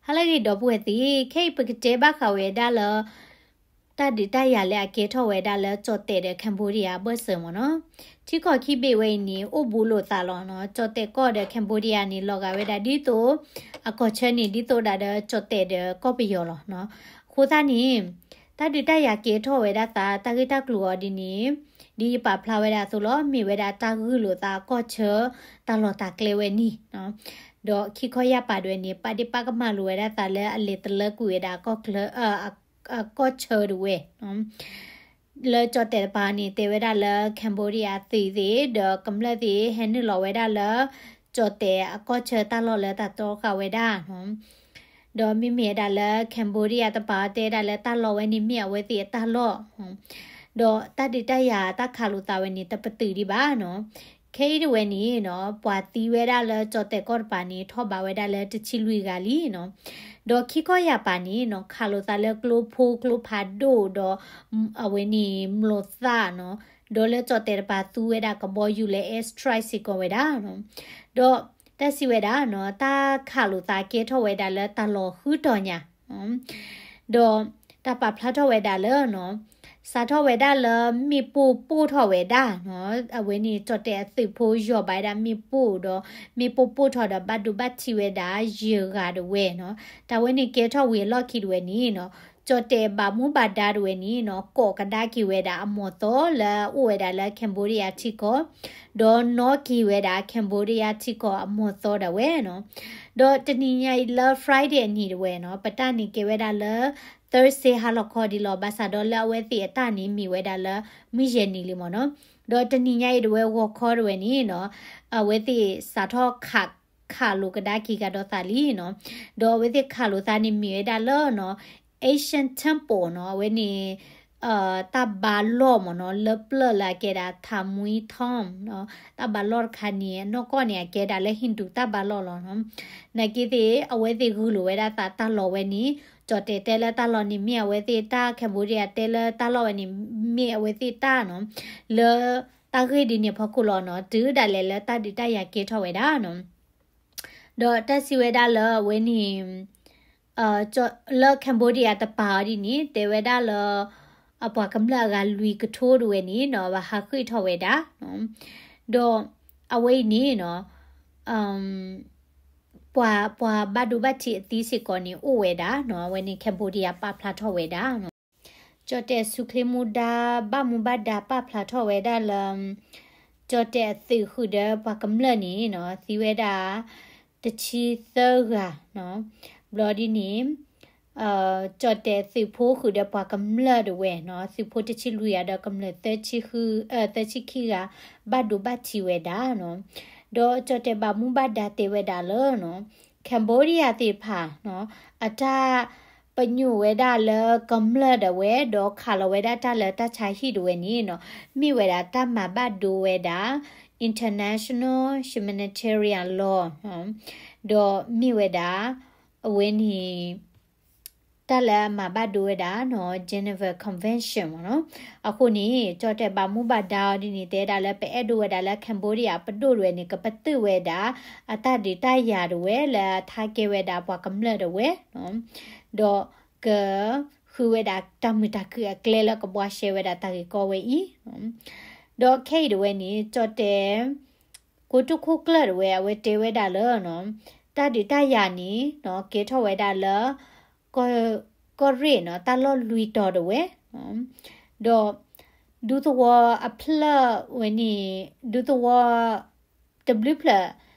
ဟါလၢအဂ့ၤ ဒီပုၢ်ဝဲၢ်သ့ၣ်, ခဲအံၤပကတဲဘၣ်ဃးဝဲဒၣ်လၢ တၢ်ဒုးတၢ်ယၤလၢအကဲထီၣ်ဝဲဒၣ်လၢကၠီၣ်တဲာ်ဒီး Cambodia အဘၢၣ်စၢၤမ့ၢ်နီၤ. ထံကီၢ်ခံဘ့ၣ်ဝဲအံၤန့ၣ် အိၣ်ဘူးလိာ်သးလီၤနီၤ. ကၠီၣ်တဲာ်ကီၢ်ဒီး Cambodia န့ၣ် လီၤဂာ်ဝဲဒၣ်ဒ်သိး အကီၢ်ဆၢန့ၣ် ဒ်သိးဒၣ်ဒီးကၠီၣ်တဲာ်ဒီးကီၢ်ပယီၤလီၤနီၤ. အဃိသတးန့ၣ် တၢ်ဒုးတၢ်ယၤကဲထီၣ်ဝဲဒၣ်သး တၢ်ဂ့ၢ်တၢ်ကျိၤအီၤဒ်န့ၣ် ဒ်ယပာ်ဖျါဝဲဒၣ်အသိးလီၤ. မ့ၢ်ဝဲဒၣ်တၢ်ဂုာ်လိာ်သးအကီၢ်ဆၢ တၢ်လီၢ်တၢ်ကျဲဝဲန့ၣ်နီၤ. ဒီးခံခီယာ်ပာ်ဒၣ်ဝဲန့ၣ် ပာ်ဒ့ၣ်ပာ်ကမၣ်လိာ်ဝဲဒၣ်သးလၢအလဲၤတလၢကွံာ်ဝဲဒၣ်အကီၢ်ချၢ အ အကီၢ်ဆၢဒၣ်ဝဲနီၤ. လၢကၠီၣ်တဲာ်တပၤန့ၣ် တဲဝဲဒၣ်လၢ Cambodia အသုးသ့ၣ်ဒီးကမျၢၢ်သ့ၣ် ဟဲနုာ်လီၤဝဲဒၣ်လၢ ကၠီၣ်တဲာ်အကီၢ်ဆၢတၢ်လီၢ်လၢတၢ်တီဃာ်ဝဲဒၣ်နီၤ. ဒီးမ့မ့ၢ်ဝဲဒၣ်လၢ Cambodia တပၤတဲဒၣ်လၢတၢ်လီၢ်ဝဲန့ၣ် မ့ၢ်အဝဲသ့ၣ်အတၢ်လီၢ်နီၤ. ဒီးတၢ်ဒုးတၢ်ယၤတၢ်ခးလိာ်သးဝဲန့ၣ် တပတုာ်ဒံးဘၣ်နီၤ. ခဲအံၤဒၣ်ဝဲန့ၣ်နီၤ ပှၤသံဝဲဒၣ်လၢကၠီၣ်တဲာ်ကီၢ်တပၤန့ၣ် ထီၣ်ဘးဝဲဒၣ်လၢတဆံလွံၢ်ဂၤလံနီၤ. ဒီးခံခီယာ်ပာ်န့ၣ်နီၤ ခးလိာ်သးလၢကျိဖိကျိဖးဒိၣ်ဒီး အဝဲန့ၣ်မျိာ်သၣ်နီၤ. ဒီးလၢကၠီၣ်တဲာ်တပၤသူဝဲဒၣ်ကဘီယူၤလၢ air strike စ့ၢ်ကီးဝဲဒၣ်နီၤ. ဒီးတၢ်စံးဝဲဒၣ်နီၤ တၢ်ခးလိာ်သးကဲထီၣ်ဝဲဒၣ်လၢတၢ်လီၢ်ဃုတီၤညါ ဒီးတၢ်ပာ်ဖျါထီၣ်ဝဲဒၣ်လၢနီၤ စးထီၣ်ဝဲဒၣ်လၢမ့ၣ်ပိၢ်ပိၢ်ထီၣ်ဝဲဒၣ်နီၤ. အဝဲန့ၣ် ကၠီၣ်တဲာ်အသုးဖိယီၤဘၣ်ဝဲဒၣ်မ့ၣ်ပိၢ်ဒီး မ့ၣ်ပိၢ်ပိၢ်ထီၣ်ဒီး ဘၣ်ဒိဘၣ်ထံးဝဲဒၣ်ယဲၢ်ဂၤဒၣ်ဝဲနီၤ. တၢ်ဝဲန့ၣ်ကဲထီၣ်ဝံၤအလီၢ်ခံဒၣ်ဝဲန့ၣ်နီၤ ကၠီၣ်တဲာ်ဘၣ်မူဘၣ်ဒါဒၣ်ဝဲန့ၣ်နီၤ ကိးကဒါက့ၤဝဲဒၣ်အမီၢ်သီလၢအအိၣ်ဝဲဒၣ်လၢ Cambodia ထံကီၢ် ဒီးနီၣ်က့ၤဝဲဒၣ် Cambodia ထံကီၢ်အမီၢ်သီဒၣ်ဝဲနီၤ. ဒီးတနံၤညါအံၤလၢ Friday အနံၤဒၣ်ဝဲနီၤ ပတၢ်န့ၣ်ကဲဝဲဒၣ်လၢ Thursday ဟါလီၤခီဒံးလီၤ. ဘၣ်ဆၣ်ဒီးလၢအဝဲသ့ၣ်အတၢ်န့ၣ်မ့ၢ်ဝဲဒၣ်လၢ မုၢ်ယဲၢ်နံၤလံမ့ၢ်နီၤ. ဒီးတနံၤညါအံၤဒၣ်ဝဲဂီၤခီဒၣ်ဝဲန့ၣ်နီၤ အဝဲသ့ၣ်စးထီၣ်ခး ခးလိာ်ကဒါက့ၤကဒီးသးလံနီၤ. ဒီးအဝဲသ့ၣ်ခးလိာ်သးန့ၣ်မ့ၢ်ဝဲဒၣ်လၢနီၤ Ancient Temple နီၤ အဝဲန့ၣ် တၢ်ဘါလီၢ်မ့ၢ်နီၤ လၢပျၢၢ်လၢအကဲဒၣ် Tha Mui Thom နီၤ. တၢ်ဘါလီၢ်တခါန့ၣ် အနီၢ်ကီၢ်န့ၣ် အကဲဒၣ်လၢ Hindu တၢ်ဘါလီၢ်လီၤနီၤ. နာ်က့သ့ၣ် အဝဲသ့ၣ်ဂုာ်လိာ်ဝဲဒၣ်သးတၢ်လီၢ်ဝဲန့ၣ် ကၠီၣ်တဲာ်တဲလၢတၢ်လီၢ်န့ၣ်မ့ၢ်အဝဲသ့ၣ်တၢ် Cambodia တဲလၢတၢ်လီၢ်ဝဲန့ၣ် မ့ၢ်အဝဲသ့ၣ်တၢ်နီၤ. လၢတၢ်ဂ့ၢ်ဒ်န့ၣ်အဖီခိၣ်လီၤနီၤ တုၤဒၣ်လဲာ်လၢတၢ်ဒုးတၢ်ယၤကဲထီၣ်ဝဲဒၣ်နီၤ. ဒီးတၢ်စံးဝဲဒၣ်လၢအဝဲန့ၣ် လၢ Cambodia တပၤအီၤဒ်န့ၣ် တဲဝဲဒၣ်လၢ အပှၤကမျၢၢ်အဂၤလွံၢ်ကထိဒၣ်ဝဲန့ၣ်နီၤ ဘၣ်ဟးဃ့ၢ်ထီၣ်ဝဲဒၣ်နီၤ. ဒီးအဝဲအံၤန့ၣ်နီၤ ပှၤ ပှၤဘၣ်ဒိဘၣ်ထံးအသံစ့ၢ်ကီးန့ၣ် အိၣ်ဝဲဒၣ်နီၤ. အဝဲန့ၣ် Cambodia ပာ်ဖျါထီၣ်ဝဲဒၣ်နီၤ. ကၠီၣ်တဲာ်ဆူၣ်ချ့မူဒါ ဘၣ်မူဘၣ်ဒါပာ်ဖျါထီၣ်ဝဲဒၣ်လၢ ကၠီၣ်တဲာ်အသုးဃုာ်ဒီးပှၤကမျၢၢ်န့ၣ်နီၤ သံဝဲဒၣ် တဆံသၢဂၤနီၤ. ဘျီဒ်န့ၣ် ကၠီၣ်တဲာ်သုးဖိဃုာ်ဒီးပှၤကမျၢၢ်ဒၣ်ဝဲနီၤ သုးဖိတဆံလွံၢ်ဂၤဒီးကမျၢၢ် သၢဆံခံဂၤ ဘၣ်ဒိဘၣ်ထံးဝဲဒၣ်နီၤ. ဒီးကၠီၣ်တဲာ်ဘၣ်မူဘၣ်ဒါတဲဝဲဒၣ်လၢနီၤ Cambodia သ့ၣ်တဖၣ်နီၤ အတၢ်ပညိၣ်ဝဲဒၣ်လၢကမျၢၢ်ဒၣ်ဝဲ ဒီးခးလီၤဝဲဒၣ်တၢ်လၢတၢ်ဆါဟံၣ်ဒၣ်ဝဲန့ၣ်နီၤ မ့ၢ်ဝဲဒၣ်တၢ်မၤဘၣ်ဒိဝဲဒၣ် international humanitarian law နီၤ. ဒီးမ့ၢ်ဝဲဒၣ် အဝဲန့ၣ် တၢ်လၢအမၤဘၣ်ဒိဝဲဒၣ်နီၤ Geneva Convention မ့ၢ်နီၤ. အဃိန့ၣ် ကၠီၣ်တဲၣ်ဘၣ်မူဘၣ်ဒါအီၤဒ်န့ၣ် တဲဒၣ်လၢပအဲၣ်ဒိးဝဲဒၣ်လၢ Cambodia ပဒိၣ်ဒၣ်ဝဲန့ၣ် ကပတုာ်ဝဲဒၣ် အတၢ်ဒုးတၢ်ယၤဒၣ်ဝဲလၢအထါကဲဝဲဒၣ်ပှၤကမျၢၢ်ဒၣ်ဝဲနီၤ. ဒီးက ဃုဝဲဒၣ်တၢ်မုာ်တၢ်ခုၣ်အကျဲလၢကဘှါရှဲဝဲဒၣ်တၢ်ဂ့ၢ်ကီဝဲအံၤ ဒီးခဲအံၤဒၣ်ဝဲန့ၣ် ကၠီၣ်တဲၣ် ကိတိာ်ခိၣ်ကျၢၢ်ဒၣ်ဝဲ အဝဲတဲဝဲဒၣ်လၢနီၤ တၢ်ဒုးတၢ်ယၤန့ၣ်နီၤ ကဲထီၣ်ဝဲဒၣ်လၢ ကီၢ်ရ့ၣ်နီၤ တၢ်လီၢ်လွံၢ်တီၤဒၣ်ဝဲ ဒီး ဒူသဝီအဖျၢၣ်ဝဲန့ၣ် ဒူသဝီ တဘျုးဖျၢၣ်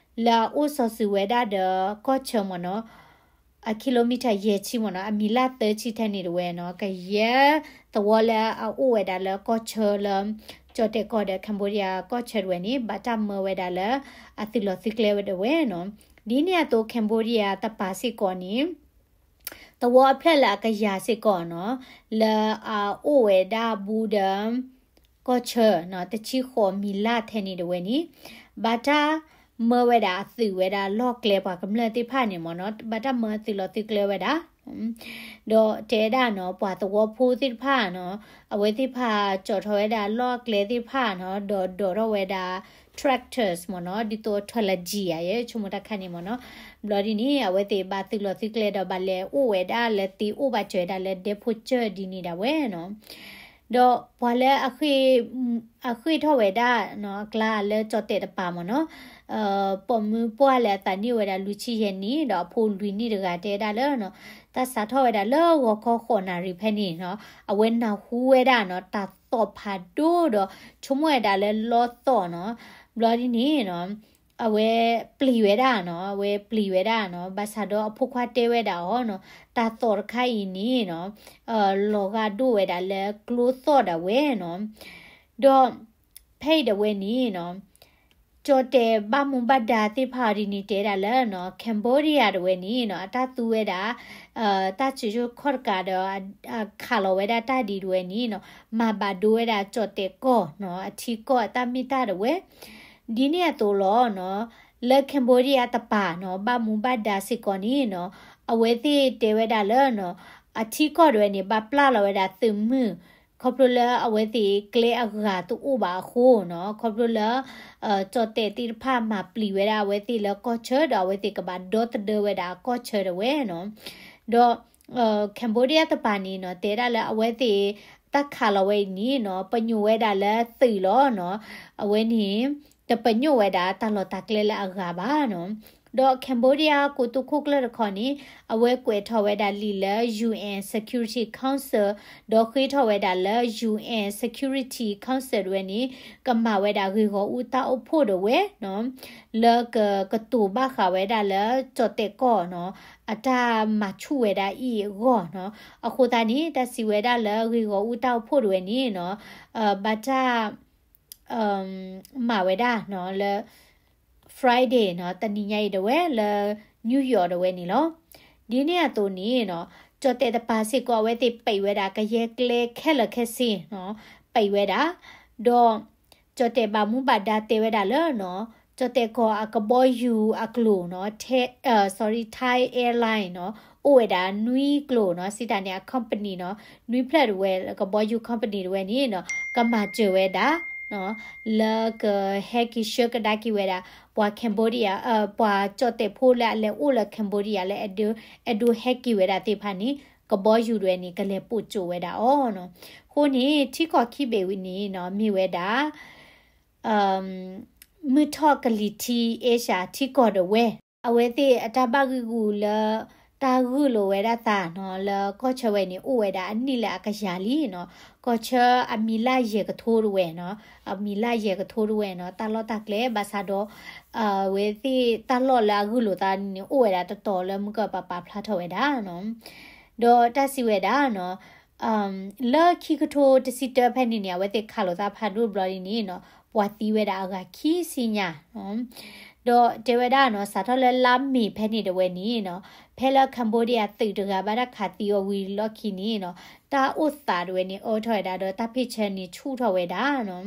လၢအအိၣ်စီၤစုၤဝဲဒၣ်ဒီးကီၢ်ဆၢမ့ၢ်နီၤ အ kilometer ယဲၢ်ဆံမ့ၢ်နီၤ အမံၤလၢ်သၢဆံထဲန့ၣ်ဒၣ်ဝဲနီၤ ကယဲၢ်သဝီလၢအအိၣ်ဝဲဒၣ်လၢကီၢ်ဆၢလၢ ကၠီၣ်တဲၣ်ကီၢ်ဒီး Cambodia ကီၢ်ဆၢဒၣ်ဝဲန့ၣ် ဘၣ်တၢ်မၢဝဲဒၣ်လၢအသုးလီၢ်သုးကျဲဝဲဒၣ်ဝဲနီၤ. ဒ်န့ၣ်အသိး Cambodia တပၤစ့ၢ်ကီးန့ၣ် သဝီအဖျၢၣ်လၢအကယၤစ့ၢ်ကီးနီၤ လၢအအိၣ်ဝဲဒၣ်ဘူးဒီး ကီၢ်ဆၢနီၤ တဆံဃိးမံၤလၢ်ထဲန့ၣ်ဒၣ်ဝဲန့ၣ် ဘၣ်တၢ်မၢဝဲဒၣ်အသုးဝဲဒၣ်လီၢ်ကျဲပှၤကမျၢၢ်သ့ၣ်တဖၣ်န့ၣ်မ့ၢ်နီၤ ဘၣ်တၢ်မၢသုးလီၢ်သုးကျဲဝဲဒၣ် ဒီးတဲဒၣ်နီၤ ပှၤသဝီဖိသ့ၣ်တဖၣ်နီၤ အဝဲသ့ၣ်တဖၣ်ကၠီၣ်ထီၣ်ဝဲဒၣ်လီၢ်ကျဲသ့ၣ်တဖၣ်နီၤ ဒီးဒိးထီၣ်ဝဲဒၣ် tractors မ့ၢ်နီၤ, ဒ်သိးထွဲလၢကံၤဧါ ယဆိကမိၣ်တၢ်ခါန့ၣ်မ့ၢ်နီၤ. ဘျီဒ်န့ၣ် အဝဲသ့ၣ်ဘၣ်သုးလီၢ်သုးကျဲဒီး ဘၣ်လဲၤအိၣ်ဝဲဒၣ်လၢသ့အိၣ်ဘၣ်စၢၤဒၣ်လၢဒဲဖိကၠၢၢ်ဒ်န့ၣ်ဒၣ်ဝဲနီၤ. ဒီးပှၤလၢအဃ့ၢ်ထီၣ်ဝဲဒၣ်နီၤ အကျါလၢကၠီၣ်တဲာ်တပၤမ့ၢ်နီၤ, ပိာ်မုၣ်ပှၢ်လၢအသးနံၣ်အိၣ်ဝဲဒၣ်လွံၢ်ဆံယဲၢ်နံၣ် ဒီးအဖိလွံၢ်နံၣ်တဂၤ တဲဒၣ်လၢနီၤ, တၢ်စးထီၣ်ဝဲဒၣ်လၢဂီၤခီဃိးနၣ်ရံၣ်ဖဲန့ၣ်နီၤ, အဝဲနၢ်ဟူဝဲဒၣ်နီၤ တၢ်သီၣ်ဖးဒိၣ်ဒီး ဆိကမိၣ်ဝဲဒၣ်လၢလီသီၣ်နီၤ. ဘျီဒ်န့ၣ်နီၤ အဝဲပျံၤဝဲဒၣ်နီၤ, အဝဲပျံၤဝဲဒၣ်နီၤ, ဘၣ်ဆၣ်ဒီးအဖိခွါတဲဝဲဒၣ်အီၤနီၤ, တၢ်သီၣ်တခါအံၤန့ၣ်နီၤ လီၤဂာ်ဒိၣ်ဝဲဒၣ်လၢကျိသီၣ်ဒၣ်ဝဲနီၤ. ဒီးဖဲအံၤဒၣ်ဝဲန့ၣ်နီၤ ကၠီၣ်တဲာ်ဘၣ်မူဘၣ်ဒါသ့ၣ်တဖၣ်အီၤဒ်န့ၣ် တဲဒၣ်လၢနီၤ Cambodia ဒၣ်ဝဲန့ၣ်နီၤ အတၢ်သူဝဲဒၣ် တၢ်စံၣ်စိခီၣ်တကးဒီး ခးလီၤဝဲဒၣ်တၢ်ဒ်ဒၣ်ဝဲန့ၣ်နီၤ မၤဘၣ်ဒိဝဲဒၣ်ကၠီၣ်တဲာ်ကီၢ်နီၤ အထံကီၢ်အတၢ်မ့ၢ်တၢ်ဒၣ်ဝဲ ဒ်န့ၣ်အသိးလီၤနီၤ, လၢ Cambodia တပၤနီၤ ဘၣ်မူဘၣ်ဒါစ့ၢ်ကီးန့ၣ်နီၤ အဝဲသ့ၣ်တဲဝဲဒၣ်လၢနီၤ အထံကီၢ်ဒၣ်ဝဲန့ၣ် ဘၣ်ပျၢ်လီၤဝဲဒၣ်သုးမုၢ် ခီဖျိလၢအဝဲသ့ၣ်ကျဲအဂၤတအိၣ်ဘၣ်အဃိနီၤ, ခီဖျိလၢ ကၠီၣ်တဲာ်သ့ၣ်တဖၣ်မၤပျံၤဝဲဒၣ်အဝဲသ့ၣ်လၢကီၢ်ဆၢ ဒီးအဝဲသ့ၣ်ကဘၣ်ဒီသဒၢဝဲဒၣ်အကီၢ်ဆၢဒၣ်ဝဲနီၤ. ဒီး Cambodia တပၤန့ၣ်နီၤ တဲဒၣ်လၢအဝဲသ့ၣ် တၢ်ခးလီၤဝဲအံၤန့ၣ်နီၤ ပညိၣ်ဝဲဒၣ်လၢသုးလီၤနီၤ, အဝဲန့ၣ် တပညိၣ်ဝဲဒၣ်တၢ်လီၢ်တၢ်ကျဲလၢအဂၤဘၣ်နီၤ. ဒီး Cambodia ကိတိာ်ခိၣ်ကျၢၢ်တခီန့ၣ် အဝဲကွဲးထီၣ်ဝဲဒၣ်လံာ်လၢ UN Security Council ဒီးဃ့ထီၣ်ဝဲဒၣ်လၢ UN Security Council ဒၣ်ဝဲန့ၣ် ကမၤဝဲဒၣ်ဂ့ၢ်ဂီၢ်အူတၢ်အိၣ်ဖှိၣ်ဒၣ်ဝဲနီၤ လၢက ကတိၤဘၣ်ဃးဝဲဒၣ်လၢကၠီၣ်တဲာ်ကီၢ်နီၤ အတၢ်မၤဆူၣ်ဝဲဒၣ်အံၤအဂီၢ်နီၤ. အဃိသတးန့ၣ် တၢ်စံးဝဲဒၣ်လၢဂ့ၢ်ဂီၢ်အူတၢ်အိၣ်ဖှိၣ်ဒၣ်ဝဲန့ၣ်နီၤ ဘၣ်တၢ် မၤဝဲဒၣ်နီၤ လၢ Friday နီၤ တနံၤညါအံၤဒၣ်ဝဲလၢ New York ဒၣ်ဝဲန့ၣ်လီၤ. ဒ်န့ၣ်အသိးန့ၣ်နီၤ ကၠီၣ်တဲာ်တပၤစ့ၢ်ကီး အဝဲသ့ၣ်ပံးဝဲဒၣ်ကယဲၢ်ကျဲခဲလၢာ်ခဲဆ့နီၤ ပံးဝဲဒၣ် ဒီး ကၠီၣ်တဲာ်ဘၣ်မူဘၣ်ဒါတဲဝဲဒၣ်လၢနီၤ ကၠီၣ်တဲာ်ကီၢ်အကဘီယူၤအကျိာ်နီၤ Thai, sorry, Thai Airline နီၤ အိၣ်ဝဲဒၣ်နွံကျိာ်နီၤ စံးတၢ်န့ၣ် အ company နီၤ နွံဖျၢၣ်ဒၣ်ဝဲ ကဘီယူၤ company ဒၣ်ဝဲန့ၣ်နီၤ ကမၤစၢၤဝဲဒၣ် လၢကဟဲက့ၤဆှၢကဒါက့ၤဝဲဒၣ် ပှၤ Cambodia ပှၤကၠီၣ်တဲာ်ဖိလၢအလဲၤအိၣ်လၢ Cambodia လၢ အဲၣ်ဒိးဟဲက့ၤဝဲဒၣ်သ့ၣ်တဖၣ်န့ၣ် ကဘီယူၤဒၣ်ဝဲန့ၣ် ကလဲၤပိာ်ကၠိဝဲဒၣ်အီၤနီၤ. အဃိန့ၣ် ထံကီၢ်ခံဘ့ၣ်ဝဲန့ၣ်နီၤ မ့ၢ်ဝဲဒၣ် မုၢ်ထီၣ်ကလံၤထံး Asia ထံကီၢ်ဒၣ်ဝဲ အဝဲသ့ၣ်အတၢ်ဘၣ်ဂံာ်ဂူာ်လၢ တၢ်ဂုာ်လိာ်ဝဲဒၣ်သးနီၤ လၢကီၢ်ဆၢဝဲန့ၣ် အိၣ်ဝဲဒၣ်အနံၣ်လၢအကယၤလံနီၤ. ကီၢ်ဆၢအမံၤလၢယဲၢ်ကထိတဝဲနီၤ အမံၤလၢယဲၢ်ကထိတဝဲနီၤ တၢ်လီၢ်တၢ်ကျဲ ဘၣ်ဆၣ်ဒီး အဝဲသ့ၣ်တၢ်လီၢ်လၢအဂုာ်လိာ်သးန့ၣ် အိၣ်ဝဲဒၣ်တတီၤလၢမုၢ်ကပၤပာ်ဖျါထီၣ်ဝဲဒၣ်နီၤ. ဒီးတၢ်စံးဝဲဒၣ်နီၤ လၢခံကထိတဆံတၢဖဲန့ၣ်န့ၣ် အဝဲသ့ၣ်ခးလိာ်သးဖးဒိၣ်ဘျီဒ်န့ၣ်နီၤ ပှၤသံဝဲဒၣ်အဂၤခံဆံညါနီၤ. ဒီးတဲဝဲဒၣ်နီၤ စးထီၣ်လၢလါမ့ၤဖဲန့ၣ်ဒၣ်ဝဲန့ၣ်နီၤ ဖဲလၢ Cambodia သုးတဂၤဘၣ်တၢ်ခးသံအီၤဝံၤလီၢ်ခံန့ၣ်နီၤ တၢ်အိၣ်သးဒၣ်ဝဲန့ၣ် အၢထီၣ်ဝဲဒၣ်ဒီး တၢ်ဖ့ၣ်ဆၢန့ၣ်ဆူၣ်ထီၣ်ဝဲဒၣ်နီၤ.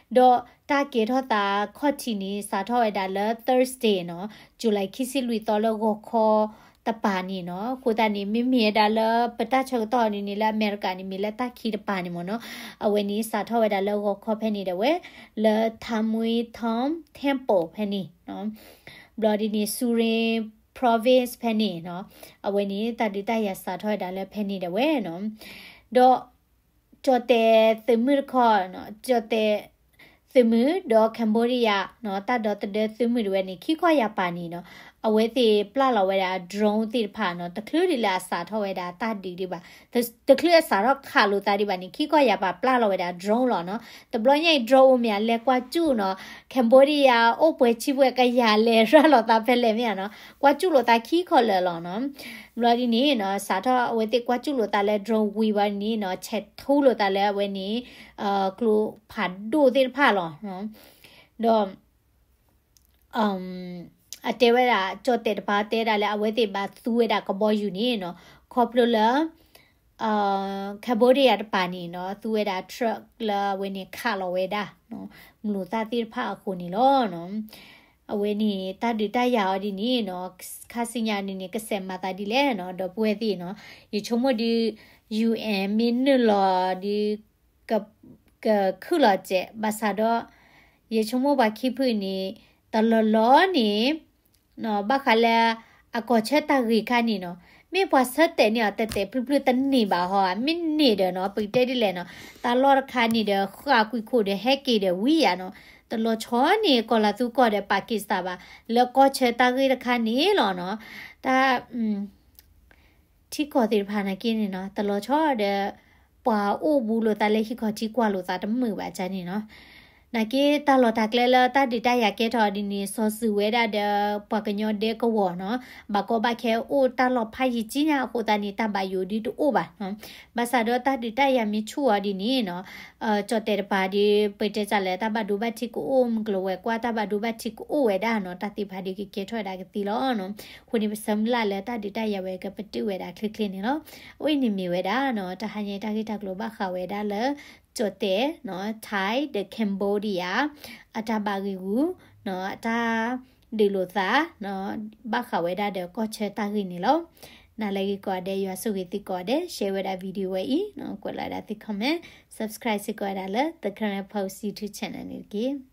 ဒီးတၢ်ကဲထီၣ်သးခီၣ်ထံးန့ၣ် စးထီၣ်ဝဲဒၣ်လၢ Thursday နီၤ July ခံဆံလွံၢ်သီလၢဂီၤခီတပၤန့ၣ်နီၤ. အဃိသတးန့ၣ် မ့မ့ၢ်ဝဲဒၣ်လၢပတၢ်ဆၢကတီၢ်န့ၣ်န့ၣ် လၢအမဲရကၤန့ၣ် မ့ၢ်လၢတၢ်ခံတပၤန့ၣ်မ့ၢ်နီၤ အဝဲန့ၣ်စးထီၣ်ဝဲဒၣ်လၢဂီၤခီဖဲန့ၣ်ဒၣ်ဝဲ လၢ Tha Muay Thom Temple ဖဲန့ၣ်နီၤ. ဘျီဒ်န့ၣ် Surin Province ဖဲန့ၣ်နီၤ အဝဲန့ၣ် တၢ်ဒုးတၢ်ယၤစးထီၣ်ဝဲဒၣ်လၢဖဲန့ၣ်ဒၣ်ဝဲနီၤ. ဒီး ကၠီၣ်တဲာ်သုးမုၢ်တခီ ကၠီၣ်တဲာ်သုးမုၢ်ဒီး Cambodia နီၤ တၢ်ဒီသဒၢသုးမုၢ်ဒၣ်ဝဲန့ၣ် ခံခီယၢ်ပၤန့ၣ်နီၤ အဝဲသ့ၣ်ပျၢ်လီၤဝဲဒၣ် drone သ့ၣ်တဖၣ်နီၤ တချုးဒ်လၢအစးထီၣ်ဝဲဒၣ်တၢ်ဒုးဒံးဘၣ် တချုးအစးထီၣ်ခးလိာ်သးဒံးဘၣ်န့ၣ် ခံခီယၢ်ပၤပျၢ်လီၤဝဲဒၣ် drone လီၤနီၤ. တဘျီညါအံၤ drone အိၣ်မ့ၢ်အလဲၤကွၢ်စူၣ်နီၤ Cambodia အိၣ်ပှဲၤဆံပှဲၤကယၤလဲၤရၤလီၤသးဖဲလဲၣ်မ့ၢ်ဧါနီၤ ကွၢ်စူၣ်လိာ်သးခံခီလၢာ်လီၤနီၤ. ဘျီဒ်န့ၣ်နီၤ စးထီၣ်အဝဲသ့ၣ်ကွၢ်စူၣ်လိာ်သးလၢ drone ဝံၤဘၣ်န့ၣ်နီၤ ဆဲးထူလိာ်သးလၢအဝဲန့ၣ် ကျိဖးဒိၣ်သ့ၣ်တဖၣ်လီၤ. ဒီး အတဲဝဲဒၣ် ကၠီၣ်တဲာ်တပၤတဲဒၣ်လၢအဝဲသ့ၣ်ဘၣ်သူဝဲဒၣ်ကဘီယူၤန့ၣ်နီၤ ခီဖျိလၢ Cambodia တပၤန့ၣ်နီၤ သူဝဲဒၣ် truck လၢအဝဲန့ၣ်ခးလီၤဝဲဒၣ် မုၢ်လိာ်သးသ့ၣ်တဖၣ်အဃိန့ၣ်လီၤ. အဝဲန့ၣ် တၢ်ဒုးတၢ်ယၤအီၤဒ်န့ၣ်နီၤ ခါဆူညါန့ၣ်န့ၣ် ကစဲးမၤသးဒ်လဲၣ်နီၤ ဒီပုၢ်ဝဲၢ်သ့ၣ်နီၤ ယဆိကမိၣ်ဒ် UN မ့ၢ်နုာ်လီၤဒ် ကခုၣ်လီၤစဲး ဘၣ်ဆၣ်ဒီး ယဆိကမိၣ်ပှၤခံဖုန့ၣ် တလီၢ်လီၢ်န့ၣ် ဘၣ်ဃးလၢ အကီၢ်ဆၢတၢ်ဂ့ၢ်ခါန့ၣ်နီၤ, မ့ၢ်ပှၤဆၢတဲာ်န့ၢ်အီၤတဲာ်တဲာ်ဖျုးဖျုးတန့ၢ်ဘၣ်ဟီ, မ့ၢ်န့ၢ်ဒီးနီၤ ပကတဲဒ်လဲၣ်နီၤ, တၢ်လီၢ်တခါန့ၣ်ဒီး ဃၣ်ကွံာ်ခိၣ်ဒီးဟဲက့ၤဒီးဝံယၤနီၤ, တလီၤဆီန့ၣ် ကီၢ်လၤသူကီၢ်ဒီး Pakistan ဘၣ်, လၢကီၢ်ဆၢတၢ်ဂ့ၢ်တခါန့ၣ်လီၤနီၤ, တၢ် ထံကီၢ်သ့ၣ်တဖၣ်နာ်က့န့ၣ်နီၤ တလီၤဆီဒီး ပှၤအိၣ်ဘူးလိာ်သးလၢဟံၣ်ခီၣ်ထံးကွၢ်လိာ်သးတမုာ်ဘၣ်ကန့ၣ်နီၤ, နာ်က့တၢ်လီၢ်တၢ်ကျဲလၢတၢ်ဒုးတၢ်ယၤကဲထီၣ်ဒ်န့ၣ် စီၤစုၤဝဲဒၣ်ဒီး ပှၤကညီဒဲကဝီၤနီၤ, ဘၣ်ကီဘၣ်ခဲအိၣ်တၢ်လီၢ်ဖးယံာ်ကံညါအဃိသတးန့ၣ် တၢ်ဘၣ်ယိၣ်ဒုတအိၣ်ဘၣ်နီၤ, ဘၣ်ဆၣ်ဒီးတၢ်ဒုးတၢ်ယၤမ့ၢ်ဆူၣ်အီၤဒ်န့ၣ်နီၤ ကၠီၣ်တဲာ်တပၤဒီး ပတဲစၢ်လၢတၢ်ဘၣ်ဒိဘၣ်ထံးကအိၣ် မုၢ်ကျိၤဝဲၤကွာ်တၢ်ဘၣ်ဒိဘၣ်ထံးကအိၣ်ဝဲဒၣ်နီၤ, တၢ်သ့ၣ်တဖၣ်ဒီးကကဲထီၣ်ဝဲဒၣ်ကသ့လီၤနီၤ, အဃိန့ၣ်ပဆၢမုၢ်လၢ်လၢတၢ်ဒုးတၢ်ယၤဝဲကပတုာ်ဝဲဒၣ်ချ့ချ့န့ၣ်လီၤ, အဝဲအံၤန့ၣ်မ့ၢ်ဝဲဒၣ်နီၤ တဟါညါတၢ်ဂ့ၢ်တၢ်ကျိၤဘၣ်ဃးဝဲဒၣ်လၢ ကၠီၣ်တဲာ်နီၤ Thai ဒီး Cambodia အတၢ်ဘၣ်ဂံာ်ဂူာ်နီၤ အတၢ်ဒုးလိာ်သးနီၤ ဘၣ်ဃးဝဲဒၣ်ဒီးကီၢ်ဆၢတၢ်ဂ့ၢ်န့ၣ်လီၤ. နၤလၢဂ့ၤကိးဂၤဒဲး ယွၤဆိၣ်ဂ့ၤသုကိးဂၤဒဲး share ဝဲဒၣ် video ဝဲအံၤနီၤ, ကွဲးလီၤဝဲဒၣ်သု comment, subscribe စ့ၢ်ကီးဝဲဒၣ်လၢ The Karen Post YouTube channel န့ၣ်တက့ၢ်.